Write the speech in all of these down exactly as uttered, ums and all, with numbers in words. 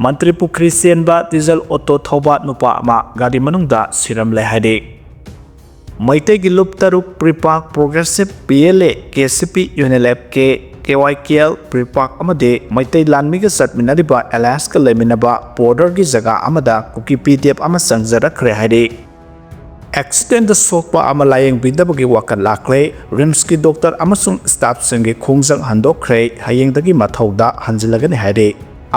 ꯃꯟꯇ꯭ꯔꯤ ꯄꯨꯈ꯭ꯔꯤ ꯆꯦꯟꯕ diesel auto ꯊꯧꯕ ꯅꯨꯄꯥ ꯑꯃ ꯒꯥꯔꯤ ꯃꯅꯨꯡꯗ ꯁꯤꯔꯝꯂꯦ ꯍꯥꯏꯔꯤ꯫ ꯃꯩꯇꯩꯒꯤ ꯂꯨꯞ ꯇꯔꯨꯛ, ꯄ꯭ꯔꯤꯄꯥꯛ, progressive, P L A, K C P, U N L F K, K Y K L, PREPAK ꯑꯃꯗꯤ ꯃꯩꯇꯩ ꯂꯥꯟꯃꯤꯒ ꯆꯠꯃꯤꯟꯅꯔꯤꯕ ꯑꯦꯂꯥꯌꯟꯁꯀ ꯂꯩꯃꯤꯟꯅꯕ ꯕꯣꯔꯗꯔꯒꯤ ꯖꯒꯥ ꯑꯃꯗ ꯀꯨꯀꯤ ꯄꯤ ꯗꯤ ꯑꯦꯐ ꯑꯃ ꯆꯪꯖꯔꯛꯈ꯭ꯔꯦ ꯍꯥꯏꯔꯤ꯫ ꯑꯦꯛꯁꯤꯗꯦꯟꯗ ꯁꯣꯛꯄ ꯑꯃ ꯂꯥꯌꯦꯡꯕꯤꯗꯕꯒꯤ ꯋꯥꯀꯠ ꯂꯥꯛꯂꯦ꯫ ꯔꯤꯝꯁꯀꯤ ꯗꯣꯛꯇꯔ ꯑꯃꯁꯨꯡ ꯁ꯭ꯇꯥꯐꯁꯤꯡꯒꯤ ꯈꯣꯡꯖꯪ ꯍꯟꯗꯣꯛꯈ꯭ꯔꯦ꯫ ꯍꯌꯦꯡꯗꯒꯤ ꯃꯊꯧꯗ ꯍꯟꯖꯤꯜꯂꯒꯅꯤ ꯍꯥꯏꯔꯤ꯫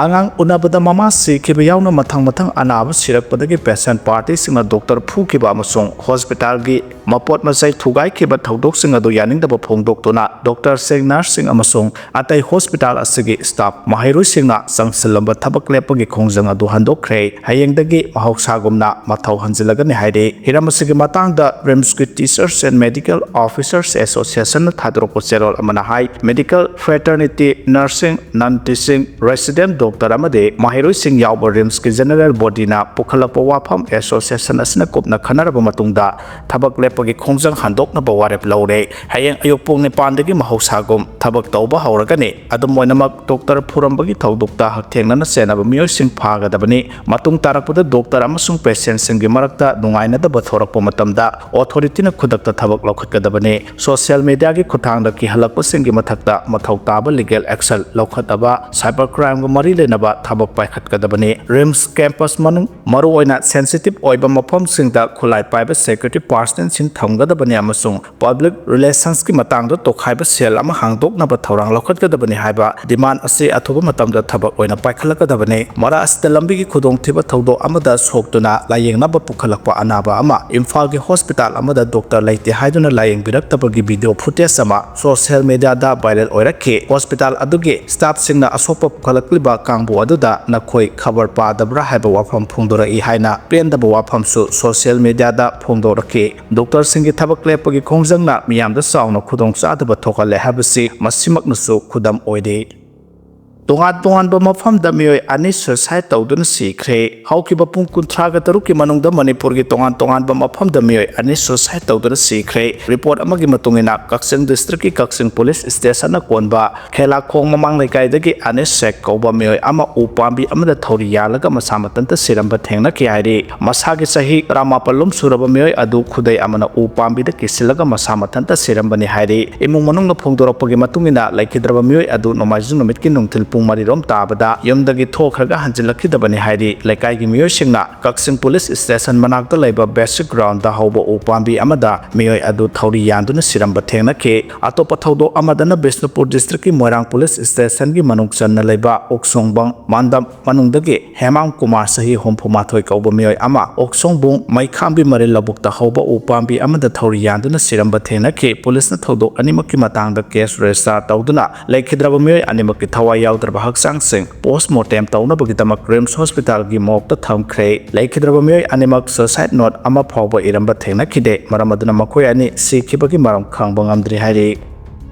ꯑꯉꯥꯡ ꯎꯅꯕꯗ ꯃꯃꯥ ꯁꯤꯈꯤꯕ ꯌꯥꯎꯅ ꯃꯊꯪ ꯃꯊꯪ ꯑꯅꯥꯕ ꯁꯤꯔꯛꯄꯗꯒꯤ ꯄꯦꯁꯦꯟ ꯄꯥꯔꯇꯤꯁꯤꯡꯅ ꯗꯣꯛꯇꯔ ꯐꯨꯈꯤꯕ ꯑꯃꯁꯨꯡ ꯍꯣꯁꯄꯤꯇꯥꯜꯒꯤ ꯃꯄꯣꯠ ꯃꯆꯩ ꯊꯨꯒꯥꯏꯈꯤꯕ ꯊꯧꯗꯣꯛꯁꯤꯡ ꯑꯗꯨ ꯌꯥꯅꯤꯡꯗꯕ ꯐꯣꯡꯗꯣꯛꯇꯨꯅ ꯗꯣꯛꯇꯔꯁꯤꯡ, ꯅꯔꯁꯁꯤꯡ ꯑꯃꯁꯨꯡ ꯑꯇꯩ ꯍꯣꯁꯄꯤꯇꯥꯜ ꯑꯁꯤꯒꯤ ꯁ꯭ꯇꯥꯐ ꯃꯍꯩꯔꯣꯏꯁꯤꯡꯅ ꯆꯪꯁꯤꯜꯂꯝꯕ ꯊꯕꯛ ꯂꯦꯞꯄꯒꯤ ꯈꯣꯡꯖꯪ ꯑꯗꯨ ꯍꯟꯗꯣꯛꯈ꯭ꯔꯦ꯫ ꯍꯌꯦꯡꯗꯒꯤ ꯃꯍꯧꯁꯥꯒꯨꯝꯅ ꯃꯊꯧ ꯍꯟꯖꯤꯜꯂꯒꯅꯤ ꯍꯥꯏꯔꯤ꯫ ꯍꯤꯔꯝ ꯑꯁꯤꯒꯤ ꯃꯇꯥꯡꯗ ꯔꯤꯝꯁꯀꯤ Teachers and Medical Officers Associationꯅ ꯊꯥꯗꯣꯔꯛꯄ ꯆꯦꯔꯣꯜ ꯑꯃꯅ ꯍꯥꯏ, medical fraternity, nursing, non teaching, resident doctor ꯑꯃꯗꯤ ꯃꯍꯩꯔꯣꯏꯁꯤꯡ ꯌꯥꯎꯕ ꯔꯤꯝꯁꯀꯤ ꯖꯦꯅꯔꯦꯜ ꯕꯣꯗꯤꯅ ꯄꯨꯈꯠꯂꯛꯄ ꯋꯥꯐꯝ ꯑꯦꯁꯣꯁꯤꯌꯦꯁꯟ ꯑꯁꯤꯅ ꯀꯨꯞꯅ ꯈꯟꯅꯔꯕ ꯃꯇꯨꯡꯗ ꯊꯕꯛ ꯂꯦꯞꯄꯒꯤ ꯈꯣꯡꯖꯪ ꯍꯟꯗꯣꯛꯅꯕ ꯋꯥꯔꯦꯞ ꯂꯧꯔꯦ꯫ ꯍꯌꯦꯡ ꯑꯌꯨꯛ ꯄꯨꯡ ꯅꯤꯄꯥꯟꯗꯒꯤ ꯃꯍꯧꯁꯥꯒꯨꯝ ꯊꯕꯛ ꯇꯧꯕ ꯍꯧꯔꯒꯅꯤ꯫ ꯑꯗꯨꯝ ꯑꯣꯏꯅꯃꯛ, ꯗꯣꯛꯇꯔ ꯐꯨꯔꯝꯕꯒꯤ ꯊꯧꯗꯣꯛꯇ ꯍꯛꯊꯦꯡꯅꯅ ꯆꯦꯟꯅꯕ ꯃꯤꯑꯣꯏꯁꯤꯡ ꯐꯥꯒꯗꯕꯅꯤ꯫ ꯃꯇꯨꯡ ꯇꯥꯔꯛꯄꯗ ꯗꯣꯛꯇꯔ ꯑꯃꯁꯨꯡ ꯄꯦꯁꯦꯟꯁꯤꯡꯒꯤ ꯃꯔꯛꯇ ꯅꯨꯡꯉꯥꯏꯅꯗꯕ ꯊꯣꯔꯛꯄ ꯃꯇꯝꯗ ꯑꯣꯊꯣꯔꯤꯇꯤꯅ ꯈꯨꯗꯛꯇ ꯊꯕꯛ ꯂꯧꯈꯠꯀꯗꯕꯅꯤ꯫ ꯁꯣꯁꯤꯌꯦꯜ ꯃꯤꯗꯤꯌꯥꯒꯤ ꯈꯨꯠꯊꯥꯡꯗ ꯀꯤꯍꯜꯂꯛꯄꯁꯤꯡꯒꯤ ꯃꯊꯛꯇ ꯃꯊꯧ ꯇꯥꯕ ꯂꯤꯒꯦꯜ ꯑꯦꯛꯁꯟ ꯂꯧꯈꯠꯅꯕ cyber crimeꯒ ꯃꯔꯤ ꯂꯩꯅꯕ ꯊꯕꯛ ꯄꯥꯏꯈꯠꯀꯗꯕꯅꯤ꯫ ꯔꯤꯝꯁ ꯀꯦꯝꯄꯁ ꯃꯅꯨꯡ, ꯃꯔꯨꯑꯣꯏꯅ ꯁꯦꯟꯁꯤꯇꯤꯚ ꯑꯣꯏꯕ ꯃꯐꯝꯁꯤꯡꯗ ꯈꯨꯠꯂꯥꯏ ꯄꯥꯏꯕ ꯁꯦꯀ꯭ꯌꯨꯔꯤꯇꯤ ꯄꯥꯔꯁꯟꯁꯤꯡ ꯊꯝꯒꯗꯕꯅꯤ ꯑꯃꯁꯨꯡ ꯄꯕ꯭ꯂꯤꯛ ꯔꯤꯂꯦꯁꯟꯁꯀꯤ ꯃꯇꯥꯡꯗ ꯇꯣꯈꯥꯏꯕ ꯁꯦꯜ ꯑꯃ ꯍꯥꯡꯗꯣꯛꯅꯕ ꯊꯧꯔꯥꯡ ꯂꯧꯈꯠꯀꯗꯕꯅꯤ ꯍꯥꯏꯕ ꯗꯤꯃꯥꯟ ꯑꯁꯤ ꯑꯊꯨꯕ ꯃꯇꯝꯗ ꯊꯕꯛ ꯑꯣꯏꯅ ꯄꯥꯏꯈꯠꯂꯛꯀꯗꯕꯅꯤ꯫ ꯃꯔꯛ ꯑꯁꯤꯗ ꯂꯝꯕꯤꯒꯤ ꯈꯨꯗꯣꯡꯊꯤꯕ ꯊꯧꯗꯣꯛ ꯑꯃꯗ ꯁꯣꯛꯇꯨꯅ ꯂꯥꯌꯦꯡꯅꯕ ꯄꯨꯈꯠꯂꯛꯄ ꯑꯅꯥꯕ ꯑꯃ ꯏꯝꯐꯥꯜꯒꯤ ꯍꯣꯁꯄꯤꯇꯥꯜ ꯑꯃꯗ ꯗꯣꯛꯇꯔ ꯂꯩꯇꯦ ꯍꯥꯏꯗꯨꯅ ꯂꯥꯌꯦꯡꯕꯤꯔꯛꯇꯕꯒꯤ ꯚꯤꯗꯤꯑꯣ ꯐꯨꯇꯦꯖ ꯑꯃ ꯁꯣꯁꯤꯌꯦꯜ ꯃꯤꯗꯤꯌꯥꯗ ꯚꯥꯏꯔꯦꯜ ꯑꯣꯏꯔꯛꯈꯤ꯫ ꯍꯣꯁꯄꯤꯇꯥꯜ ꯑꯗꯨꯒꯤ ꯁ꯭ꯇꯥꯐꯁꯤꯡꯅ ꯑꯁꯣꯛꯄ ꯄꯨꯈꯠꯂꯛꯂꯤꯕ ꯀꯥꯡꯕꯨ ꯑꯗꯨꯗ ꯅꯈꯣꯏ ꯈꯕꯔ ꯄꯥꯗꯕ꯭ꯔꯥ ꯍꯥꯏꯕ ꯋꯥꯐꯝ ꯐꯣꯡꯗꯣꯔꯛꯏ ꯍꯥꯏꯅ ꯄꯦꯟꯗꯕ ꯋꯥꯐꯝꯁꯨ ꯁꯣꯁꯤꯌꯦꯜ ꯃꯤꯗꯤꯌꯥꯗ ꯐꯣꯡꯗꯣꯔꯛꯈꯤ꯫ ꯗꯣꯛꯇꯔꯁꯤꯡꯒꯤ ꯊꯕꯛ ꯂꯦꯞꯄꯒꯤ ꯈꯣꯡꯖꯪꯅ ꯃꯤꯌꯥꯝꯗ ꯆꯥꯎꯅ ꯈꯨꯗꯣꯡꯆꯥꯗꯕ ꯊꯣꯛꯍꯜꯂꯦ ꯍꯥꯏꯕꯁꯤ ꯃꯁꯤꯃꯛꯅꯁꯨ ꯈꯨꯗꯝ ꯑꯣꯏꯔꯤ꯫ ꯇꯣꯉꯥꯟ ꯇꯣꯉꯥꯟꯕ ꯃꯐꯝꯗ ꯃꯤꯑꯣꯏ ꯑꯅꯤ suicide ꯇꯧꯗꯨꯅ ꯁꯤꯈ꯭ꯔꯦ꯫ ꯍꯧꯈꯤꯕ ꯄꯨꯡ ꯀꯨꯟꯊ꯭ꯔꯥꯒ ꯇꯔꯨꯛꯀꯤ ꯃꯅꯨꯡꯗ ꯃꯅꯤꯄꯨꯔꯒꯤ ꯇꯣꯉꯥꯟ ꯇꯣꯉꯥꯟꯕ ꯃꯐꯝꯗ ꯃꯤꯑꯣꯏ ꯑꯅꯤ suicide ꯇꯧꯗꯨꯅ ꯁꯤꯈ꯭ꯔꯦ꯫ Report ꯑꯃꯒꯤ ꯃꯇꯨꯡ ꯏꯟꯅ, ꯀꯛꯆꯤꯡ districtꯀꯤ ꯀꯛꯆꯤꯡ police stationꯅ ꯀꯣꯟꯕ ꯈꯦꯂꯥꯈꯣꯡ ꯃꯃꯥꯡ ꯂꯩꯀꯥꯏꯗꯒꯤ ꯑꯅꯤꯁ ꯁꯦꯛ ꯀꯧꯕ ꯃꯤꯑꯣꯏ ꯑꯃ ꯎ ꯄꯥꯝꯕꯤ ꯑꯃꯗ ꯊꯧꯔꯤ ꯌꯥꯜꯂꯒ ꯃꯁꯥ ꯃꯊꯟꯇ ꯁꯤꯔꯝꯕ ꯊꯦꯡꯅꯈꯤ ꯍꯥꯏꯔꯤ꯫ ꯃꯁꯥꯒꯤ ꯆꯍꯤ ꯇꯔꯥꯃꯥꯄꯜ ꯂꯣꯝ ꯁꯨꯔꯕ ꯃꯤꯑꯣꯏ ꯑꯗꯨ ꯈꯨꯗꯩ ꯑꯃꯅ ꯎ ꯄꯥꯝꯕꯤꯗ ꯀꯤꯁꯤꯜꯂꯒ ꯃꯁꯥ ꯃꯊꯟꯇ ꯁꯤꯔꯝꯕꯅꯤ ꯍꯥꯏꯔꯤ꯫ ꯏꯃꯨꯡ ꯃꯅꯨꯡꯅ ꯐꯣꯡꯗꯣꯔꯛꯄꯒꯤ ꯃꯇꯨꯡ ꯏꯟꯅ, ꯂꯩꯈꯤꯗ꯭ꯔꯕ ꯃꯤꯑꯣꯏ ꯑꯗꯨ ꯅꯣꯡꯃꯥꯏꯖꯤꯡ ꯅꯨꯃꯤꯠꯀꯤ ꯅꯨꯡꯊꯤꯜ ꯄꯨꯡ ꯃꯔꯤꯔꯣꯝ ꯇꯥꯕꯗ ꯌꯨꯝꯗꯒꯤ ꯊꯣꯛꯈ꯭ꯔꯒ ꯍꯟꯖꯤꯜꯂꯛꯈꯤꯗꯕꯅꯤ ꯍꯥꯏꯔꯤ꯫ ꯂꯩꯀꯥꯏꯒꯤ ꯃꯤꯑꯣꯏꯁꯤꯡꯅ ꯀꯛꯆꯤꯡ police station ꯃꯅꯥꯛꯇ ꯂꯩꯕ basic groundꯗ ꯍꯧꯕ ꯎ ꯄꯥꯝꯕꯤ ꯑꯃꯗ ꯃꯤꯑꯣꯏ ꯑꯗꯨ ꯊꯧꯔꯤ ꯌꯥꯟꯗꯨꯅ ꯁꯤꯔꯝꯕ ꯊꯦꯡꯅꯈꯤ꯫ ꯑꯇꯣꯞꯄ ꯊꯧꯗꯣꯛ ꯑꯃꯗꯅ ꯕꯤꯁꯅꯨꯄꯨꯔ districtꯀꯤ ꯃꯣꯏꯔꯥꯡ police stationꯒꯤ ꯃꯅꯨꯡ ꯆꯟꯅ ꯂꯩꯕ ꯎꯛꯁꯣꯡꯕꯪ ꯃꯥꯟꯗꯝ ꯃꯅꯨꯡꯗꯒꯤ ꯍꯦꯃꯥꯝ ꯀꯨꯃꯥꯔ, ꯆꯍꯤ ꯍꯨꯝꯐꯨ ꯃꯥꯊꯣꯏ ꯀꯧꯕ ꯃꯤꯑꯣꯏ ꯑꯃ ꯎꯛꯁꯣꯡꯕꯨꯡ ꯃꯩꯈꯥꯝꯕꯤ ꯃꯔꯤꯜ ꯂꯧꯕꯨꯛꯇ ꯍꯧꯕ ꯎ ꯄꯥꯝꯕꯤ ꯑꯃꯗ ꯊꯧꯔꯤ ꯌꯥꯟꯗꯨꯅ ꯁꯤꯔꯝꯕ ꯊꯦꯡꯅꯈꯤ꯫ Policeꯅ ꯊꯧꯗꯣꯛ ꯑꯅꯤꯃꯛꯀꯤ ꯃꯇꯥꯡꯗ case register ꯇꯧꯗꯨꯅ ꯂꯩꯈꯤꯗ꯭ꯔꯕ ꯃꯤꯑꯣꯏ ꯑꯅꯤꯃꯛꯀꯤ ꯊꯋꯥꯏ ꯌꯥꯎꯗ꯭ꯔꯕ ꯍꯛꯆꯥꯡꯁꯤꯡ post mortem ꯇꯧꯅꯕꯒꯤꯗꯃꯛ RIMS hospitalꯒꯤ morgueꯇ ꯊꯝꯈ꯭ꯔꯦ꯫ ꯂꯩꯈꯤꯗ꯭ꯔꯕ ꯃꯤꯑꯣꯏ ꯑꯅꯤꯃꯛ suicide note ꯑꯃ ꯐꯥꯎꯕ ꯏꯔꯝꯕ ꯊꯦꯡꯅꯈꯤꯗꯦ꯫ ꯃꯔꯝ ꯑꯗꯨꯅ ꯃꯈꯣꯏ ꯑꯅꯤ ꯁꯤꯈꯤꯕꯒꯤ ꯃꯔꯝ ꯈꯪꯕ ꯉꯝꯗ꯭ꯔꯤ ꯍꯥꯏꯔꯤ꯫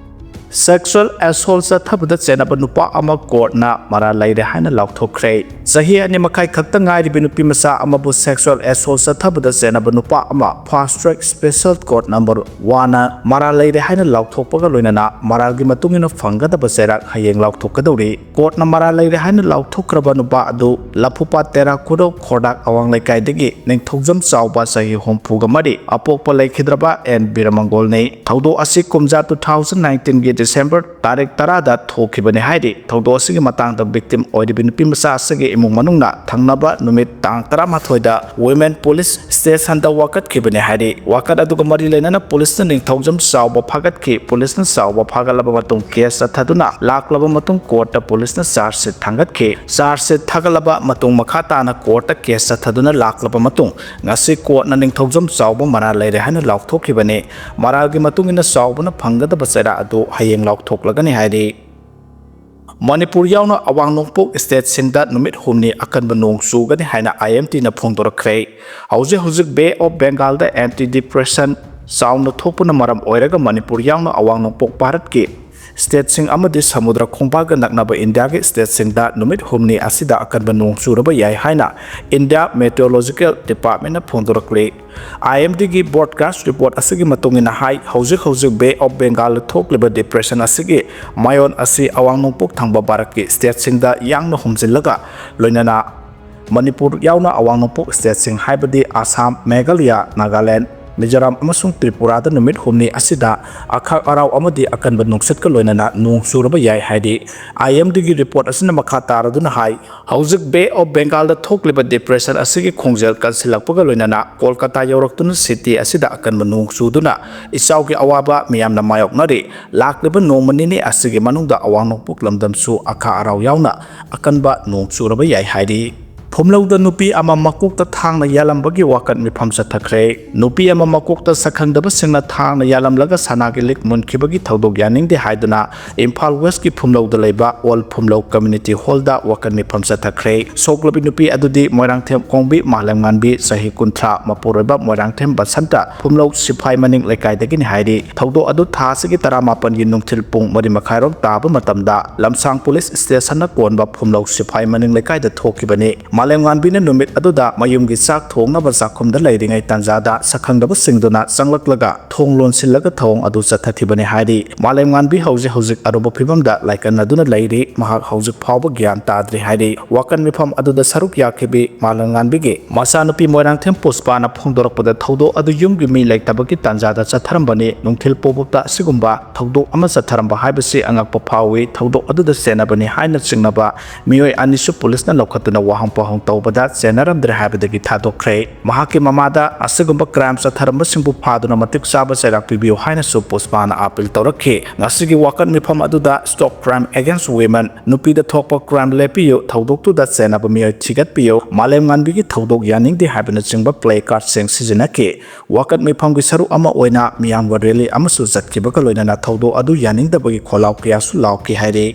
Sexual assault ꯆꯠꯊꯕꯗ ꯆꯦꯟꯅꯕ ꯅꯨꯄꯥ ꯑꯃ courtꯅ ꯃꯔꯥꯜ ꯂꯩꯔꯦ ꯍꯥꯏꯅ ꯂꯥꯎꯊꯣꯛꯈ꯭ꯔꯦ꯫ ꯆꯍꯤ ꯑꯅꯤ ꯃꯈꯥꯏ ꯈꯛꯇ ꯉꯥꯏꯔꯤꯕꯤ ꯅꯨꯄꯤ ꯃꯆꯥ ꯑꯃꯕꯨ sexual assault ꯆꯠꯊꯕꯗ ꯆꯦꯟꯅꯕ ꯅꯨꯄꯥ ꯑꯃ fast track special court number oneꯅ ꯃꯔꯥꯜ ꯂꯩꯔꯦ ꯍꯥꯏꯅ ꯂꯥꯎꯊꯣꯛꯄꯒ ꯂꯣꯏꯅꯅ ꯃꯔꯥꯜꯒꯤ ꯃꯇꯨꯡ ꯏꯟꯅ ꯐꯪꯒꯗꯕ ꯆꯩꯔꯥꯛ ꯍꯌꯦꯡ ꯂꯥꯎꯊꯣꯛꯀꯗꯧꯔꯤ꯫ Courtꯅ ꯃꯔꯥꯜ ꯂꯩꯔꯦ ꯍꯥꯏꯅ ꯂꯥꯎꯊꯣꯛꯈ꯭ꯔꯕ ꯅꯨꯄꯥ ꯑꯗꯨ ꯂꯐꯨꯄꯥꯠ ꯇꯦꯔꯥ ꯈꯨꯔꯧ ꯈꯣꯔꯗꯥꯛ ꯑꯋꯥꯡ ꯂꯩꯀꯥꯏꯗꯒꯤ ꯅꯤꯡꯊꯧꯖꯝ ꯆꯥꯎꯕ, ꯆꯍꯤ ꯍꯨꯝꯐꯨꯒ ꯃꯔꯤ, ꯑꯄꯣꯛꯄ ꯂꯩꯈꯤꯗ꯭ꯔꯕ ꯑꯦꯟ ꯕꯤꯔꯃꯪꯒꯣꯜꯅꯤ꯫ ꯊꯧꯗꯣꯛ ꯑꯁꯤ ꯀꯨꯝꯖꯥ two thousand nineteenꯒꯤ December ꯇꯥꯔꯤꯛ ꯇꯔꯥꯗ ꯊꯣꯛꯈꯤꯕꯅꯤ ꯍꯥꯏꯔꯤ꯫ ꯊꯧꯗꯣꯛ ꯑꯁꯤꯒꯤ ꯃꯇꯥꯡꯗ victim ꯑꯣꯏꯔꯤꯕ ꯅꯨꯄꯤ ꯃꯆꯥ ꯑꯁꯤꯒꯤ ꯏꯃꯨꯡ ꯃꯅꯨꯡꯅ ꯊꯪꯅꯕ ꯅꯨꯃꯤꯠ ꯇꯥꯡ ꯇꯔꯥꯃꯥꯊꯣꯏꯗ Women Police Stationꯗ ꯋꯥꯀꯠꯈꯤꯕꯅꯤ ꯍꯥꯏꯔꯤ꯫ ꯋꯥꯀꯠ ꯑꯗꯨꯒ ꯃꯔꯤ ꯂꯩꯅꯅ policeꯅ ꯅꯤꯡꯊꯧꯖꯝ ꯆꯥꯎꯕ ꯐꯥꯒꯠꯈꯤ꯫ Policeꯅ ꯆꯥꯎꯕ ꯐꯥꯒꯠꯂꯕ ꯃꯇꯨꯡ case ꯆꯠꯊꯗꯨꯅ ꯂꯥꯛꯂꯕ ꯃꯇꯨꯡ courtꯇ policeꯅ charge sheet ꯊꯥꯡꯒꯠꯈꯤ꯫ Charge sheet ꯊꯥꯒꯠꯂꯕ ꯃꯇꯨꯡ ꯃꯈꯥ ꯇꯥꯅ courtꯇ case ꯆꯠꯊꯗꯨꯅ ꯂꯥꯛꯂꯕ ꯃꯇꯨꯡ ꯉꯁꯤ courtꯅ ꯅꯤꯡꯊꯧꯖꯝ ꯆꯥꯎꯕ ꯃꯔꯥꯜ ꯂꯩꯔꯦ ꯍꯥꯏꯅ ꯂꯥꯎꯊꯣꯛꯈꯤꯕꯅꯤ꯫ ꯃꯔꯥꯜꯒꯤ ꯃꯇꯨꯡ ꯏꯟꯅ ꯆꯥꯎꯕꯅ ꯐꯪꯒꯗꯕ ꯆꯩꯔꯥꯛ ꯑꯗꯨ ꯍꯌꯦꯡ ꯂꯥꯎꯊꯣꯛꯂꯒꯅꯤ ꯍꯥꯏꯔꯤ꯫ ꯃꯅꯤꯄꯨꯔ ꯌꯥꯎꯅ ꯑꯋꯥꯡ ꯅꯣꯡꯄꯣꯛ stateꯁꯤꯡꯗ ꯅꯨꯃꯤꯠ ꯍꯨꯝꯅꯤ ꯑꯀꯟꯕ ꯅꯣꯡ ꯆꯨꯒꯅꯤ ꯍꯥꯏꯅ IMDꯅ ꯐꯣꯡꯗꯣꯔꯛꯈ꯭ꯔꯦ꯫ ꯍꯧꯖꯤꯛ ꯍꯧꯖꯤꯛ Bay of Bengalꯗ anti depression ꯆꯥꯎꯅ ꯊꯣꯛꯄꯅ ꯃꯔꯝ ꯑꯣꯏꯔꯒ ꯃꯅꯤꯄꯨꯔ ꯌꯥꯎꯅ ꯑꯋꯥꯡ ꯅꯣꯡꯄꯣꯛ ꯚꯥꯔꯠꯀꯤ ꯁ꯭ꯇꯦꯠꯁꯤꯡ ꯑꯃꯗꯤ ꯁꯃꯨꯗ꯭ꯔ ꯈꯣꯡꯕꯥꯜꯒ ꯅꯛꯅꯕ ꯏꯟꯗꯤꯌꯥꯒꯤ ꯁ꯭ꯇꯦꯠꯁꯤꯡꯗ ꯅꯨꯃꯤꯠ ꯍꯨꯝꯅꯤ ꯑꯁꯤꯗ ꯑꯀꯟꯕ ꯅꯣꯡ ꯆꯨꯔꯕ ꯌꯥꯏ ꯍꯥꯏꯅ ꯏꯟꯗꯤꯌꯥ ꯃꯦꯇꯤꯑꯣꯔꯣꯂꯣꯖꯤꯀꯦꯜ ꯗꯤꯄꯥꯔꯠꯃꯦꯟꯅ ꯐꯣꯡꯗꯣꯔꯛꯂꯤ꯫ ꯑꯥꯏ ꯑꯦꯝ ꯗꯤꯒꯤ ꯕ꯭ꯔꯣꯗꯀꯥꯁ ꯔꯤꯄꯣꯔꯠ ꯑꯁꯤꯒꯤ ꯃꯇꯨꯡ ꯏꯟꯅ ꯍꯥꯏ, ꯍꯧꯖꯤꯛ ꯍꯧꯖꯤꯛ ꯕꯦ ꯑꯣꯐ ꯕꯦꯡꯒꯥꯜꯗ ꯊꯣꯛꯂꯤꯕ ꯗꯤꯄ꯭ꯔꯦꯁꯟ ꯑꯁꯤꯒꯤ ꯃꯌꯣꯟ ꯑꯁꯤ ꯑꯋꯥꯡ ꯅꯣꯡꯄꯣꯛ ꯊꯪꯕ ꯚꯥꯔꯠꯀꯤ ꯁ꯭ꯇꯦꯠꯁꯤꯡꯗ ꯌꯥꯡꯅ ꯍꯨꯝꯖꯤꯜꯂꯒ ꯂꯣꯏꯅꯅ ꯃꯅꯤꯄꯨꯔ ꯌꯥꯎꯅ ꯑꯋꯥꯡ ꯅꯣꯡꯄꯣꯛ ꯁ꯭ꯇꯦꯠꯁꯤꯡ ꯍꯥꯏꯕꯗꯤ ꯑꯁꯥꯝ, ꯃꯦꯘꯥꯂꯌꯥ, ꯅꯥꯒꯥꯂꯦꯟ, ꯃꯤꯖꯣꯔꯥꯝ ꯑꯃꯁꯨꯡ ꯇ꯭ꯔꯤꯄꯨꯔꯥꯗ ꯅꯨꯃꯤꯠ ꯍꯨꯝꯅꯤ ꯑꯁꯤꯗ ꯑꯈꯥꯛ ꯑꯔꯥꯎ ꯑꯃꯗꯤ ꯑꯀꯟꯕ ꯅꯨꯡꯁꯤꯠꯀ ꯂꯣꯏꯅꯅ ꯅꯣꯡ ꯆꯨꯔꯕ ꯌꯥꯏ ꯍꯥꯏꯔꯤ꯫ ꯑꯥꯏ ꯑꯦꯝ ꯗꯤꯒꯤ ꯔꯤꯄꯣꯔꯠ ꯑꯁꯤꯅ ꯃꯈꯥ ꯇꯥꯔꯗꯨꯅ ꯍꯥꯏ, ꯍꯧꯖꯤꯛ ꯕꯦ ꯑꯣꯐ ꯕꯦꯡꯒꯥꯜꯗ ꯊꯣꯛꯂꯤꯕ ꯗꯤꯄ꯭ꯔꯦꯁꯟ ꯑꯁꯤꯒꯤ ꯈꯣꯡꯖꯦꯜ ꯀꯟꯁꯤꯜꯂꯛꯄꯒ ꯂꯣꯏꯅꯅ ꯀꯣꯜꯀꯇꯥ ꯌꯧꯔꯛꯇꯨꯅ ꯁꯤꯇꯤ ꯑꯁꯤꯗ ꯑꯀꯟꯕ ꯅꯣꯡ ꯆꯨꯗꯨꯅ ꯏꯆꯥꯎꯒꯤ ꯑꯋꯥꯕ ꯃꯤꯌꯥꯝꯅ ꯃꯥꯌꯣꯛꯅꯔꯤ꯫ ꯂꯥꯛꯂꯤꯕ ꯅꯣꯡꯃ ꯅꯤꯅꯤ ꯑꯁꯤꯒꯤ ꯃꯅꯨꯡꯗ ꯑꯋꯥꯡ ꯅꯣꯡꯄꯣꯛ ꯂꯝꯗꯝꯁꯨ ꯑꯈꯥꯛ ꯑꯔꯥꯎ ꯌꯥꯎꯅ ꯑꯀꯟꯕ ꯅꯣꯡ ꯆꯨꯔꯕ ꯌꯥꯏ ꯍꯥꯏꯔꯤ꯫ ꯐꯨꯝꯂꯧꯗ ꯅꯨꯄꯤ ꯑꯃ ꯃꯀꯣꯛꯇ ꯊꯥꯡꯅ ꯌꯥꯜꯂꯝꯕꯒꯤ ꯋꯥꯀꯠ ꯃꯤꯐꯝ ꯆꯠꯊꯈ꯭ꯔꯦ꯫ ꯅꯨꯄꯤ ꯑꯃ ꯃꯀꯣꯛꯇ ꯁꯛꯈꯪꯗꯕꯁꯤꯡꯅ ꯊꯥꯡꯅ ꯌꯥꯜꯂꯝꯂꯒ ꯁꯅꯥꯒꯤ ꯂꯤꯛ ꯃꯨꯟꯈꯤꯕꯒꯤ ꯊꯧꯗꯣꯛ ꯌꯥꯅꯤꯡꯗꯦ ꯍꯥꯏꯗꯨꯅ ꯏꯝꯐꯥꯜ ꯋꯦꯁꯀꯤ ꯐꯨꯝꯂꯧꯗ ꯂꯩꯕ ꯑꯣꯜ ꯐꯨꯝꯂꯧ ꯀꯝꯃ꯭ꯌꯨꯅꯤꯇꯤ ꯍꯣꯜꯗ ꯋꯥꯀꯠ ꯃꯤꯐꯝ ꯆꯠꯊꯈ꯭ꯔꯦ꯫ ꯁꯣꯛꯂꯕꯤ ꯅꯨꯄꯤ ꯑꯗꯨꯗꯤ ꯃꯣꯏꯔꯥꯡꯊꯦꯝ ꯀꯣꯡꯕꯤ ꯃꯥꯂꯦꯝꯉꯥꯟꯕꯤ, ꯆꯍꯤ ꯀꯨꯟꯊ꯭ꯔꯥ, ꯃꯄꯨꯔꯣꯏꯕ ꯃꯣꯏꯔꯥꯡꯊꯦꯝ ꯕꯁꯟꯇ, ꯐꯨꯝꯂꯧ ꯁꯤꯐꯥꯏ ꯃꯅꯤꯡ ꯂꯩꯀꯥꯏꯗꯒꯤꯅꯤ ꯍꯥꯏꯔꯤ꯫ ꯊꯧꯗꯣꯛ ꯑꯗꯨ ꯊꯥ ꯑꯁꯤꯒꯤ ꯇꯔꯥꯃꯥꯄꯟꯒꯤ ꯅꯨꯡꯊꯤꯜ ꯄꯨꯡ ꯃꯔꯤ ꯃꯈꯥꯏꯔꯣꯝ ꯇꯥꯕ ꯃꯇꯝꯗ ꯂꯝꯁꯥꯡ ꯄꯨꯂꯤꯁ ꯁ꯭ꯇꯦꯁꯟꯅ ꯀꯣꯟꯕ ꯐꯨꯝꯂꯧ ꯁꯤꯐꯥꯏ ꯃꯅꯤꯡ ꯂꯩꯀꯥꯏꯗ ꯊꯣꯛꯈꯤꯕꯅꯤ꯫ ꯃꯥꯂꯦꯝꯉꯥꯟꯕꯤꯅ ꯅꯨꯃꯤꯠ ꯑꯗꯨꯗ ꯃꯌꯨꯝꯒꯤ ꯆꯥꯛ ꯊꯣꯡꯅꯕ ꯆꯥꯛꯈꯨꯝꯗ ꯂꯩꯔꯤꯉꯩ ꯇꯥꯟꯖꯥꯗ ꯁꯛꯈꯪꯗꯕꯁꯤꯡꯗꯨꯅ ꯆꯪꯂꯛꯂꯒ ꯊꯣꯡ ꯂꯣꯟꯁꯤꯜꯂꯒ ꯊꯧꯑꯣꯡ ꯑꯗꯨ ꯆꯠꯊꯈꯤꯕꯅꯤ ꯍꯥꯏꯔꯤ꯫ ꯃꯥꯂꯦꯝꯉꯥꯟꯕꯤ ꯍꯧꯖꯤꯛ ꯍꯧꯖꯤꯛ ꯑꯔꯨꯕ ꯐꯤꯕꯝꯗ ꯂꯥꯏꯀꯠꯅꯗꯨꯅ ꯂꯩꯔꯤ꯫ ꯃꯍꯥꯛ ꯍꯧꯖꯤꯛ ꯐꯥꯎꯕ ꯒ꯭ꯌꯥꯟ ꯇꯥꯗ꯭ꯔꯤ ꯍꯥꯏꯔꯤ꯫ ꯋꯥꯀꯠ ꯃꯤꯐꯝ ꯑꯗꯨꯗ ꯁꯔꯨꯛ ꯌꯥꯈꯤꯕꯤ ꯃꯥꯂꯦꯝꯉꯥꯟꯕꯤꯒꯤ ꯃꯆꯥꯅꯨꯄꯤ ꯃꯣꯏꯔꯥꯡꯊꯦꯝ ꯄꯨꯁꯄꯥꯅ ꯐꯣꯡꯗꯣꯔꯛꯄꯗ ꯊꯧꯗꯣꯛ ꯑꯗꯨ ꯌꯨꯝꯒꯤ ꯃꯤ ꯂꯩꯇꯕꯒꯤ ꯇꯥꯟꯖꯥꯗ ꯆꯠꯊꯔꯝꯕꯅꯤ꯫ ꯅꯨꯡꯊꯤꯜ ꯄꯣꯕꯨꯛꯇ ꯑꯁꯤꯒꯨꯝꯕ ꯊꯧꯗꯣꯛ ꯑꯃ ꯆꯠꯊꯔꯝꯕ ꯍꯥꯏꯕꯁꯤ ꯑꯉꯛꯄ ꯐꯥꯎꯏ꯫ ꯊꯧꯗꯣꯛ ꯑꯗꯨꯗ ꯆꯦꯟꯅꯕꯅꯤ ꯍꯥꯏꯅ ꯆꯤꯡꯅꯕ ꯃꯤꯑꯣꯏ ꯑꯅꯤꯁꯨ ꯄꯨꯂꯤꯁꯅ ꯂꯧꯈꯠꯇꯨꯅ ꯋꯥꯍꯪ ꯄꯥꯎꯍꯪ ꯇꯧꯕꯗ ꯆꯦꯟꯅꯔꯝꯗ꯭ꯔꯦ ꯍꯥꯏꯕꯗꯒꯤ ꯊꯥꯗꯣꯛꯈ꯭ꯔꯦ꯫ ꯃꯍꯥꯛꯀꯤ ꯃꯃꯥꯗ ꯑꯁꯤꯒꯨꯝꯕ ꯀ꯭ꯔꯥꯏꯝ ꯆꯠꯊꯔꯝꯕꯁꯤꯡꯕꯨ ꯐꯥꯗꯨꯅ ꯃꯇꯤꯛ ꯆꯥꯕ ꯆꯩꯔꯥꯛ ꯄꯤꯕꯤꯌꯨ ꯍꯥꯏꯅꯁꯨ ꯄꯨꯁꯄꯥꯅ ꯑꯥꯄꯤꯜ ꯇꯧꯔꯛꯈꯤ꯫ ꯉꯁꯤꯒꯤ ꯋꯥꯀꯠ ꯃꯤꯐꯝ ꯑꯗꯨꯗ Stop Crime Against Women, ꯅꯨꯄꯤꯗ ꯊꯣꯛꯄ ꯀ꯭ꯔꯥꯏꯝ ꯂꯦꯞꯄꯤꯌꯨ, ꯊꯧꯗꯣꯛꯇꯨꯗ ꯆꯦꯟꯅꯕ ꯃꯤꯑꯣꯏ ꯊꯤꯒꯠꯄꯤꯌꯨ, ꯃꯥꯂꯦꯝꯉꯥꯟꯕꯤꯒꯤ ꯊꯧꯗꯣꯛ ꯌꯥꯅꯤꯡꯗꯦ ꯍꯥꯏꯕꯅꯆꯤꯡꯕ ꯄ꯭ꯂꯦ ꯀꯥꯔꯗꯁꯤꯡ ꯁꯤꯖꯤꯟꯅꯈꯤ꯫ ꯋꯥꯀꯠ ꯃꯤꯐꯝꯒꯤ ꯁꯔꯨꯛ ꯑꯃ ꯑꯣꯏꯅ ꯃꯤꯌꯥꯝꯒ ꯔꯦꯂꯤ ꯑꯃꯁꯨ ꯆꯠꯈꯤꯕꯒ ꯂꯣꯏꯅꯅ ꯊꯧꯗꯣꯛ ꯑꯗꯨ ꯌꯥꯅꯤꯡꯗꯕꯒꯤ ꯈꯣꯜꯂꯥꯎ ꯀꯌꯥꯁꯨ ꯂꯥꯎꯈꯤ ꯍꯥꯏꯔꯤ꯫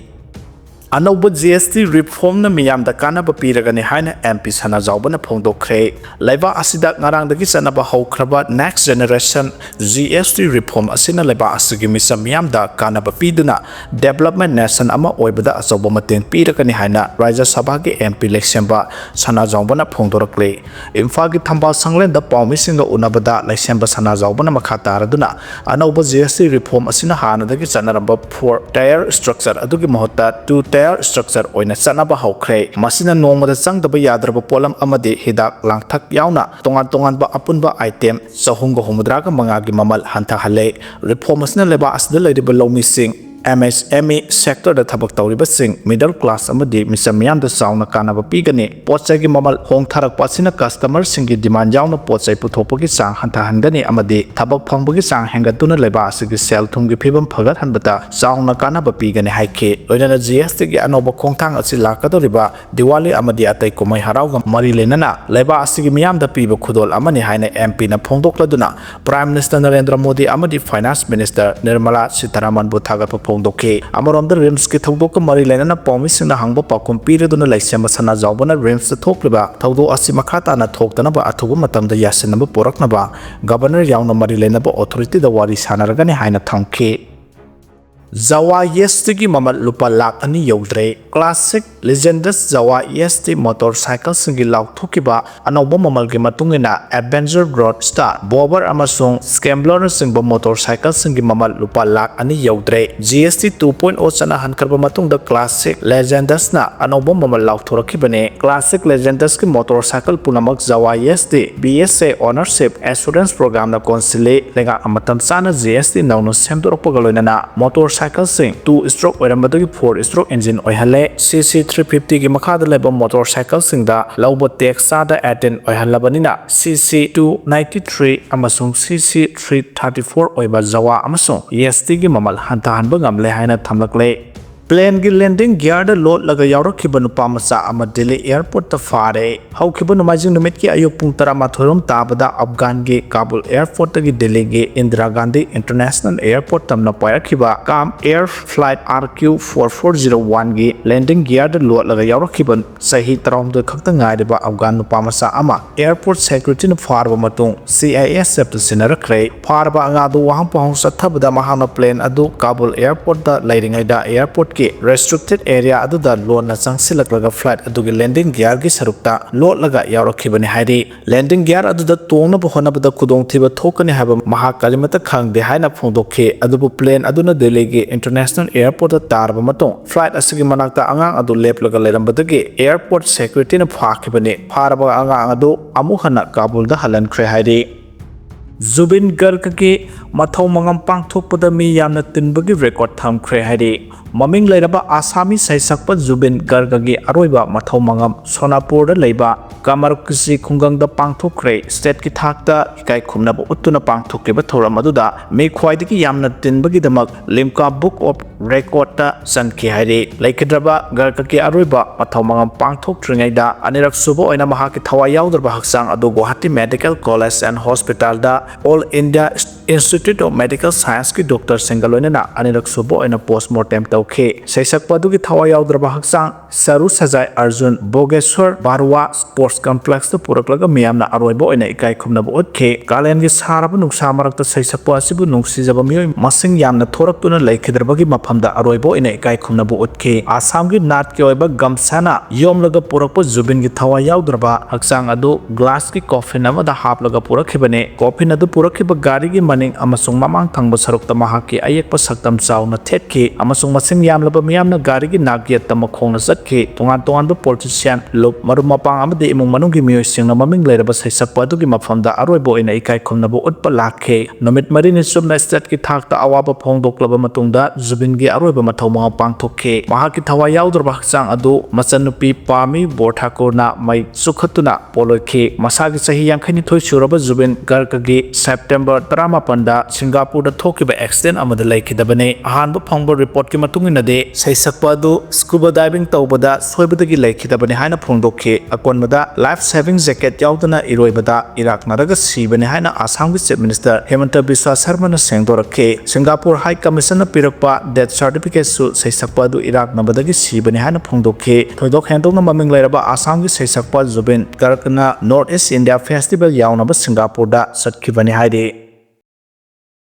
ꯑꯅꯧꯕ ꯖꯤ ꯑꯦꯁ ꯇꯤ ꯔꯤꯐꯣꯔꯝꯅ ꯃꯤꯌꯥꯝꯗ ꯀꯥꯟꯅꯕ ꯄꯤꯔꯒꯅꯤ ꯍꯥꯏꯅ ꯑꯦꯝ ꯄꯤ ꯁꯅꯥꯖꯥꯎꯕꯅ ꯐꯣꯡꯗꯣꯛꯈ꯭ꯔꯦ꯫ ꯂꯩꯕꯥꯛ ꯑꯁꯤꯗ ꯉꯔꯥꯡꯗꯒꯤ ꯆꯠꯅꯕ ꯍꯧꯈ꯭ꯔꯕ Next Generation ꯖꯤ ꯑꯦꯁ ꯇꯤ ꯔꯤꯐꯣꯔꯝ ꯑꯁꯤꯅ ꯂꯩꯕꯥꯛ ꯑꯁꯤꯒꯤ ꯃꯤꯆꯝ ꯃꯤꯌꯥꯝꯗ ꯀꯥꯟꯅꯕ ꯄꯤꯗꯨꯅ development nation ꯑꯃ ꯑꯣꯏꯕꯗ ꯑꯆꯧꯕ ꯃꯇꯦꯡ ꯄꯤꯔꯒꯅꯤ ꯍꯥꯏꯅ ꯔꯥꯖ꯭ꯌ ꯁꯚꯥꯒꯤ ꯑꯦꯝ ꯄꯤ ꯂꯩꯁꯦꯝꯕ ꯁꯅꯥꯖꯥꯎꯕꯅ ꯐꯣꯡꯗꯣꯔꯛꯂꯤ꯫ ꯏꯝꯐꯥꯜꯒꯤ ꯊꯝꯕꯥꯜ ꯁꯪꯂꯦꯟꯗ ꯄꯥꯎꯃꯤꯁꯤꯡꯒ ꯎꯅꯕꯗ ꯂꯩꯁꯦꯝꯕ ꯁꯅꯥꯖꯥꯎꯕꯅ ꯃꯈꯥ ꯇꯥꯔꯗꯨꯅ ꯑꯅꯧꯕ ꯖꯤ ꯑꯦꯁ ꯇꯤ ꯔꯤꯐꯣꯔꯝ ꯑꯁꯤꯅ ꯍꯥꯟꯅꯗꯒꯤ ꯆꯠꯅꯔꯝꯕ four tier structure ꯑꯗꯨꯒꯤ ꯃꯍꯨꯠꯇ two tier structure ꯑꯣꯏꯅ ꯆꯠꯅꯕ ꯍꯧꯈ꯭ꯔꯦ꯫ ꯃꯁꯤꯅ ꯅꯣꯡꯃꯗ ꯆꯪꯗꯕ ꯌꯥꯗ꯭ꯔꯕ ꯄꯣꯠꯂꯝ ꯑꯃꯗꯤ ꯍꯤꯗꯥꯛ ꯂꯥꯡꯊꯛ ꯌꯥꯎꯅ ꯇꯣꯉꯥꯟ ꯇꯣꯉꯥꯟꯕ ꯑꯄꯨꯟꯕ item ꯆꯍꯨꯝꯒ ꯍꯨꯝꯐꯨꯇꯔꯥꯒ ꯃꯉꯥꯒꯤ ꯃꯃꯜ ꯍꯟꯊꯍꯜꯂꯦ꯫ ꯔꯤꯐꯣꯔꯝ ꯑꯁꯤꯅ ꯂꯩꯕꯥꯛ ꯑꯁꯤꯗ ꯂꯩꯔꯤꯕ ꯂꯧꯃꯤꯁꯤꯡ, ꯑꯦꯝ ꯑꯦꯁ ꯑꯦꯝ ꯏ sectorꯗ ꯊꯕꯛ ꯇꯧꯔꯤꯕꯁꯤꯡ, middle class ꯑꯃꯗꯤ ꯃꯤꯆꯝ ꯃꯤꯌꯥꯝꯗ ꯆꯥꯎꯅ ꯀꯥꯟꯅꯕ ꯄꯤꯒꯅꯤ꯫ ꯄꯣꯠ ꯆꯩꯒꯤ ꯃꯃꯜ ꯍꯣꯡꯊꯔꯛꯄ ꯑꯁꯤꯅ customerꯁꯤꯡꯒꯤ demand ꯌꯥꯎꯅ ꯄꯣꯠ ꯆꯩ ꯄꯨꯊꯣꯛꯄꯒꯤ ꯆꯥꯡ ꯍꯟꯊꯍꯟꯒꯅꯤ ꯑꯃꯗꯤ ꯊꯕꯛ ꯐꯪꯕꯒꯤ ꯆꯥꯡ ꯍꯦꯟꯒꯠꯇꯨꯅ ꯂꯩꯕꯥꯛ ꯑꯁꯤꯒꯤ ꯁꯦꯜ ꯊꯨꯝꯒꯤ ꯐꯤꯕꯝ ꯐꯒꯠꯍꯟꯕꯗ ꯆꯥꯎꯅ ꯀꯥꯟꯅꯕ ꯄꯤꯒꯅꯤ ꯍꯥꯏꯈꯤ꯫ ꯂꯣꯏꯅꯅ ꯖꯤ ꯑꯦꯁ ꯇꯤꯒꯤ ꯑꯅꯧꯕ ꯈꯣꯡꯊꯥꯡ ꯑꯁꯤ ꯂꯥꯛꯀꯗꯧꯔꯤꯕ ꯗꯤꯋꯥꯂꯤ ꯑꯃꯗꯤ ꯑꯇꯩ ꯀꯨꯝꯍꯩ ꯍꯔꯥꯎꯒ ꯃꯔꯤ ꯂꯩꯅꯅ ꯂꯩꯕꯥꯛ ꯑꯁꯤꯒꯤ ꯃꯤꯌꯥꯝꯗ ꯄꯤꯕ ꯈꯨꯗꯣꯜ ꯑꯃꯅꯤ ꯍꯥꯏꯅ ꯑꯦꯝ ꯄꯤꯅ ꯐꯣꯡꯗꯣꯛꯂꯗꯨꯅ Prime Minister ꯅꯔꯦꯟꯗ꯭ꯔ ꯃꯣꯗꯤ ꯑꯃꯗꯤ Finance Minister ꯅꯤꯔꯃꯂꯥ ꯁꯤꯇꯥꯔꯥꯃꯟꯕꯨ ꯊꯥꯒꯠꯄ ꯐꯣꯡꯗꯣꯛꯈꯤ꯫ ꯑꯃꯔꯣꯝꯗ ꯔꯤꯝꯁꯀꯤ ꯊꯧꯗꯣꯛꯀ ꯃꯔꯤ ꯂꯩꯅꯅ ꯄꯥꯎꯃꯤꯁꯤꯡꯅ ꯍꯪꯕ ꯄꯥꯎꯈꯨꯝ ꯄꯤꯔꯗꯨꯅ ꯂꯩꯁꯦꯝꯕ ꯁꯅꯥꯖꯥꯎꯕꯅ ꯔꯤꯝꯁꯇ ꯊꯣꯛꯂꯤꯕ ꯊꯧꯗꯣꯛ ꯑꯁꯤ ꯃꯈꯥ ꯇꯥꯅ ꯊꯣꯛꯇꯅꯕ ꯑꯊꯨꯕ ꯃꯇꯝꯗ ꯌꯥꯁꯤꯟꯅꯕ ꯄꯨꯔꯛꯅꯕ Governor ꯌꯥꯎꯅ ꯃꯔꯤ ꯂꯩꯅꯕ authorityꯗ ꯋꯥꯔꯤ ꯁꯥꯟꯅꯔꯒꯅꯤ ꯍꯥꯏꯅ ꯊꯝꯈꯤ꯫ ꯖꯋꯥ ꯌꯦꯁꯇꯤꯒꯤ ꯃꯃꯜ ꯂꯨꯄꯥ ꯂꯥꯈ ꯑꯅꯤ ꯌꯧꯗ꯭ꯔꯦ꯫ Classic Legendous ꯖꯋꯥ ꯌꯦꯁꯇꯤ motorcycleꯁꯤꯡꯒꯤ ꯂꯥꯎꯊꯣꯛꯈꯤꯕ ꯑꯅꯧꯕ ꯃꯃꯜꯒꯤ ꯃꯇꯨꯡ ꯏꯟꯅ Avenger, Roadster, Bobber ꯑꯃꯁꯨꯡ Scramblerꯅꯆꯤꯡꯕ motorcycleꯁꯤꯡꯒꯤ ꯃꯃꯜ ꯂꯨꯄꯥ ꯂꯥꯈ ꯑꯅꯤ ꯌꯧꯗ꯭ꯔꯦ꯫ ꯖꯤ ꯑꯦꯁ ꯇꯤ two point oh ꯆꯠꯅꯍꯟꯈ꯭ꯔꯕ ꯃꯇꯨꯡꯗ Classic Legendousꯅ ꯑꯅꯧꯕ ꯃꯃꯜ ꯂꯥꯎꯊꯣꯔꯛꯈꯤꯕꯅꯤ꯫ Classic Legendous ꯀꯤ motorcycle ꯄꯨꯝꯅꯃꯛ ꯖꯋꯥ ꯌꯦꯁꯇꯤ B S A Ownership Assurance Programꯅ ꯀꯣꯟꯁꯤꯜꯂꯤ꯫ ꯂꯩꯉꯥꯛꯅ ꯃꯇꯝ ꯆꯥꯅ ꯖꯤ ꯑꯦꯁ ꯇꯤ ꯅꯧꯅ ꯁꯦꯝꯗꯣꯔꯛꯄꯒ ꯂꯣꯏꯅꯅ motorcycleꯁꯤꯡ two stroke ꯑꯣꯏꯔꯝꯕꯗꯒꯤ four stroke engine ꯑꯣꯏꯍꯜꯂꯦ꯫ C C three fiftyꯒꯤ ꯃꯈꯥꯗ ꯂꯩꯕ motorcycleꯁꯤꯡꯗ ꯂꯧꯕ tax ꯆꯥꯗ eighteen ꯑꯣꯏꯍꯜꯂꯕꯅꯤꯅ C C two ninety-three ꯑꯃꯁꯨꯡ C C three thirty-four ꯑꯣꯏꯕ ꯖꯋꯥ ꯑꯃꯁꯨꯡ ꯌꯦꯁꯇꯤꯒꯤ ꯃꯃꯜ ꯍꯟꯊꯍꯟꯕ ꯉꯝꯂꯦ ꯍꯥꯏꯅ ꯊꯝꯂꯛꯂꯦ꯫ Planeꯒꯤ landing gearꯗ ꯂꯣꯠꯂꯒ ꯌꯥꯎꯔꯛꯈꯤꯕ ꯅꯨꯄꯥ ꯃꯆꯥ ꯑꯃ ꯗꯤꯜꯂꯤ airportꯇ ꯐꯥꯔꯦ꯫ ꯍꯧꯈꯤꯕ ꯅꯣꯡꯃꯥꯏꯖꯤꯡ ꯅꯨꯃꯤꯠꯀꯤ ꯑꯌꯨꯛ ꯄꯨꯡ ꯇꯔꯥꯃꯥꯊꯣꯏ ꯔꯣꯝ ꯇꯥꯕꯗ ꯑꯐꯒꯥꯟꯒꯤ ꯀꯥꯕꯨꯜ airportꯇꯒꯤ ꯗꯤꯜꯂꯤꯒꯤ ꯏꯟꯗꯤꯔꯥ ꯒꯥꯟꯙꯤ International Airport ꯇꯝꯅ ꯄꯥꯏꯔꯛꯈꯤꯕ Kam Air Flight R Q four four zero oneꯒꯤ landing gearꯗ ꯂꯣꯠꯂꯒ ꯌꯥꯎꯔꯛꯈꯤꯕ ꯆꯍꯤ ꯇꯔꯥꯍꯨꯝꯗꯣꯏ ꯈꯛꯇ ꯉꯥꯏꯔꯤꯕ ꯑꯐꯒꯥꯟ ꯅꯨꯄꯥ ꯃꯆꯥ ꯑꯃ airport securityꯅ ꯐꯥꯔꯕ ꯃꯇꯨꯡ C I S Fꯇ ꯁꯤꯟꯅꯔꯛꯈ꯭ꯔꯦ꯫ ꯐꯥꯔꯕ ꯑꯉꯥꯡ ꯑꯗꯨ ꯋꯥꯍꯪ ꯄꯥꯎꯍꯪ ꯆꯠꯊꯕꯗ ꯃꯍꯥꯛꯅ plane ꯑꯗꯨ ꯀꯥꯕꯨꯜ airportꯇ ꯂꯩꯔꯤꯉꯩꯗ airportꯀꯤ restricted area ꯑꯗꯨꯗ ꯂꯣꯟꯅ ꯆꯪꯁꯤꯜꯂꯛꯂꯒ flight ꯑꯗꯨꯒꯤ landing gearꯒꯤ ꯁꯔꯨꯛꯇ ꯂꯣꯠꯂꯒ ꯌꯥꯎꯔꯛꯈꯤꯕꯅꯤ ꯍꯥꯏꯔꯤ꯫ Landing gear ꯑꯗꯨꯗ ꯇꯣꯡꯅꯕ ꯍꯣꯠꯅꯕꯗ ꯈꯨꯗꯣꯡꯊꯤꯕ ꯊꯣꯛꯀꯅꯤ ꯍꯥꯏꯕ ꯃꯍꯥꯛ ꯀꯔꯤꯃꯠꯇ ꯈꯪꯗꯦ ꯍꯥꯏꯅ ꯐꯣꯡꯗꯣꯛꯈꯤ꯫ ꯑꯗꯨꯕꯨ plane ꯑꯗꯨꯅ ꯗꯤꯜꯂꯤꯒꯤ International Airportꯇ ꯇꯥꯔꯕ ꯃꯇꯨꯡ flight ꯑꯁꯤꯒꯤ ꯃꯅꯥꯛꯇ ꯑꯉꯥꯡ ꯑꯗꯨ ꯂꯦꯞꯂꯒ ꯂꯩꯔꯝꯕꯗꯒꯤ airport securityꯅ ꯐꯥꯈꯤꯕꯅꯤ꯫ ꯐꯥꯔꯕ ꯑꯉꯥꯡ ꯑꯗꯨ ꯑꯃꯨꯛ ꯍꯟꯅ ꯀꯥꯕꯨꯜꯗ ꯍꯜꯍꯟꯈ꯭ꯔꯦ ꯍꯥꯏꯔꯤ꯫ ꯖꯨꯕꯤꯟ ꯒꯔꯒꯒꯤ ꯃꯊꯧ ꯃꯉꯝ ꯄꯥꯡꯊꯣꯛꯄꯗ ꯃꯤ ꯌꯥꯝꯅ ꯇꯤꯟꯕꯒꯤ record ꯊꯝꯈ꯭ꯔꯦ ꯍꯥꯏꯔꯤ꯫ ꯃꯃꯤꯡ ꯂꯩꯔꯕ ꯑꯁꯥꯃꯤ ꯁꯩꯁꯛꯄ ꯖꯨꯕꯤꯟ ꯒꯔꯒꯒꯤ ꯑꯔꯣꯏꯕ ꯃꯊꯧ ꯃꯉꯝ ꯁꯣꯅꯥꯄꯨꯔꯗ ꯂꯩꯕ ꯀꯃꯔꯀꯨꯁꯤ ꯈꯨꯡꯒꯪꯗ ꯄꯥꯡꯊꯣꯛꯈ꯭ꯔꯦ꯫ Stateꯀꯤ ꯊꯥꯛꯇ ꯏꯀꯥꯏ ꯈꯨꯝꯅꯕ ꯎꯠꯇꯨꯅ ꯄꯥꯡꯊꯣꯛꯈꯤꯕ ꯊꯧꯔꯝ ꯑꯗꯨꯗ ꯃꯤ ꯈ꯭ꯋꯥꯏꯗꯒꯤ ꯌꯥꯝꯅ ꯇꯤꯟꯕꯒꯤꯗꯃꯛ Limca Book of Recordꯇ ꯆꯟꯈꯤ ꯍꯥꯏꯔꯤ꯫ ꯂꯩꯈꯤꯗ꯭ꯔꯕ ꯒꯔꯒꯀꯤ ꯑꯔꯣꯏꯕ ꯃꯊꯧ ꯃꯉꯝ ꯄꯥꯡꯊꯣꯛꯇ꯭ꯔꯤꯉꯩꯗ ꯑꯅꯤꯔꯛ ꯁꯨꯕ ꯑꯣꯏꯅ ꯃꯍꯥꯛꯀꯤ ꯊꯋꯥꯏ ꯌꯥꯎꯗ꯭ꯔꯕ ꯍꯛꯆꯥꯡ ꯑꯗꯨ Guwahati Medical College and Hospitalꯗ All India Institute of Medical Scienceꯀꯤ doctorꯁꯤꯡꯒ ꯂꯣꯏꯅꯅ ꯑꯅꯤꯔꯛ ꯁꯨꯕ ꯑꯣꯏꯅ post mortem ꯇꯧꯈꯤ꯫ ꯁꯩꯁꯛꯄ ꯑꯗꯨꯒꯤ ꯊꯋꯥꯏ ꯌꯥꯎꯗ꯭ꯔꯕ ꯍꯛꯆꯥꯡ ꯁꯔꯨ ꯁꯖꯥꯏ ꯑꯔꯖꯨꯟ ꯕꯣꯒꯦꯁ꯭ꯋꯔ ꯕꯥꯔꯨꯋꯥ Sports Complexꯇ ꯄꯨꯔꯛꯂꯒ ꯃꯤꯌꯥꯝꯅ ꯑꯔꯣꯏꯕ ꯑꯣꯏꯅ ꯏꯀꯥꯏ ꯈꯨꯝꯅꯕ ꯎꯠꯈꯤ꯫ ꯀꯥꯂꯦꯟꯒꯤ ꯁꯥꯔꯕ ꯅꯨꯡꯁꯥ ꯃꯔꯛꯇ ꯁꯩꯁꯛꯄ ꯑꯁꯤꯕꯨ ꯅꯨꯡꯁꯤꯖꯕ ꯃꯤꯑꯣꯏ ꯃꯁꯤꯡ ꯌꯥꯝꯅ ꯊꯣꯔꯛꯇꯨꯅ ꯂꯩꯈꯤꯗ꯭ꯔꯕꯒꯤ ꯃꯐꯝꯗ ꯑꯔꯣꯏꯕ ꯑꯣꯏꯅ ꯏꯀꯥꯏ ꯈꯨꯝꯅꯕ ꯎꯠꯈꯤ꯫ ꯑꯁꯥꯝꯒꯤ ꯅꯥꯠꯀꯤ ꯑꯣꯏꯕ ꯒꯝꯁꯥꯅ ꯌꯣꯝꯂꯒ ꯄꯨꯔꯛꯄ ꯖꯨꯕꯤꯟꯒꯤ ꯊꯋꯥꯏ ꯌꯥꯎꯗ꯭ꯔꯕ ꯍꯛꯆꯥꯡ ꯑꯗꯨ glassꯀꯤ coffin ꯑꯃꯗ ꯍꯥꯞꯂꯒ ꯄꯨꯔꯛꯈꯤꯕꯅꯤ꯫ Coffin ꯑꯗꯨ ꯄꯨꯔꯛꯈꯤꯕ ꯒꯥꯔꯤꯒꯤ ꯃꯅꯤꯡ ꯑꯃꯁꯨꯡ ꯃꯃꯥꯡ ꯊꯪꯕ ꯁꯔꯨꯛꯇ ꯃꯍꯥꯛꯀꯤ ꯑꯌꯦꯛꯄ ꯁꯛꯇꯝ ꯆꯥꯎꯅ ꯊꯦꯠꯈꯤ ꯑꯃꯁꯨꯡ ꯃꯁꯤꯡ ꯌꯥꯝꯂꯕ ꯃꯤꯌꯥꯝꯅ ꯒꯥꯔꯤꯒꯤ ꯅꯥꯛ ꯌꯦꯠꯇ ꯃꯈꯣꯡꯅ ꯆꯠꯈꯤ꯫ ꯇꯣꯉꯥꯟ ꯇꯣꯉꯥꯟꯕ politician, ꯂꯨꯞ, ꯃꯔꯨꯞ ꯃꯄꯥꯡ ꯑꯃꯗꯤ ꯏꯃꯨꯡ ꯃꯅꯨꯡꯒꯤ ꯃꯤꯑꯣꯏꯁꯤꯡꯅ ꯃꯃꯤꯡ ꯂꯩꯔꯕ ꯁꯩꯁꯛꯄ ꯑꯗꯨꯒꯤ ꯃꯐꯝꯗ ꯑꯔꯣꯏꯕ ꯑꯣꯏꯅ ꯏꯀꯥꯏ ꯈꯨꯝꯅꯕ ꯎꯠꯄ ꯂꯥꯛꯈꯤ꯫ ꯅꯨꯃꯤꯠ ꯃꯔꯤꯅꯤ ꯆꯨꯞꯅ stateꯀꯤ ꯊꯥꯛꯇ ꯑꯋꯥꯕ ꯐꯣꯡꯗꯣꯛꯂꯕ ꯃꯇꯨꯡꯗ ꯖꯨꯕꯤꯟꯒꯤ ꯑꯔꯣꯏꯕ ꯃꯊꯧ ꯃꯉꯝ ꯄꯥꯡꯊꯣꯛꯈꯤ꯫ ꯃꯍꯥꯛꯀꯤ ꯊꯋꯥꯏ ꯌꯥꯎꯗ꯭ꯔꯕ ꯍꯛꯆꯥꯡ ꯑꯗꯨ ꯃꯆꯟꯅꯨꯄꯤ ꯄꯥꯃꯤ ꯕꯣꯔ ꯊꯥꯀꯨꯔꯅ ꯃꯩ ꯆꯨꯈꯠꯇꯨꯅ ꯄꯣꯠꯂꯣꯏꯈꯤ꯫ ꯃꯁꯥꯒꯤ ꯆꯍꯤ ꯌꯥꯡꯈꯩꯅꯤꯊꯣꯏ ꯁꯨꯔꯕ ꯖꯨꯕꯤꯟ ꯒꯔꯒꯒꯤ September ꯇꯔꯥꯃꯥꯄꯟꯗ ꯁꯤꯡꯒꯥꯄꯨꯔꯗ ꯊꯣꯛꯈꯤꯕ accident ꯑꯃꯗ ꯂꯩꯈꯤꯗꯕꯅꯤ꯫ ꯑꯍꯥꯟꯕ ꯐꯪꯕ reportꯀꯤ ꯃꯇꯨꯡ ꯃꯇꯨꯡ ꯏꯟꯅꯗꯤ ꯁꯩꯁꯛꯄ ꯑꯗꯨ scuba diving ꯇꯧꯕꯗ ꯁꯣꯏꯕꯗꯒꯤ ꯂꯩꯈꯤꯗꯕꯅꯤ ꯍꯥꯏꯅ ꯐꯣꯡꯗꯣꯛꯈꯤ꯫ ꯑꯀꯣꯟꯕꯗ life saving jacket ꯌꯥꯎꯗꯅ ꯏꯔꯣꯏꯕꯗ ꯏꯔꯥꯛꯅꯔꯒ ꯁꯤꯕꯅꯤ ꯍꯥꯏꯅ ꯑꯁꯥꯝꯒꯤ Chief Minister ꯍꯤꯃꯟꯇ ꯕꯤꯁ꯭ꯋꯥ ꯁꯔꯃꯅ ꯁꯦꯡꯗꯣꯔꯛꯈꯤ꯫ ꯁꯤꯡꯒꯥꯄꯨꯔ High Commissionꯅ ꯄꯤꯔꯛꯄ death certificateꯁꯨ ꯁꯩꯁꯛꯄ ꯑꯗꯨ ꯏꯔꯥꯛꯅꯕꯗꯒꯤ ꯁꯤꯕꯅꯤ ꯍꯥꯏꯅ ꯐꯣꯡꯗꯣꯛꯈꯤ꯫ ꯊꯣꯏꯗꯣꯛ ꯍꯦꯟꯗꯣꯛꯅ ꯃꯃꯤꯡ ꯂꯩꯔꯕ ꯑꯁꯥꯝꯒꯤ ꯁꯩꯁꯛꯄ ꯖꯨꯕꯤꯟ ꯒꯔꯒꯅ North East India Festival ꯌꯥꯎꯅꯕ ꯁꯤꯡꯒꯥꯄꯨꯔꯗ ꯆꯠꯈꯤꯕꯅꯤ ꯍꯥꯏꯔꯤ꯫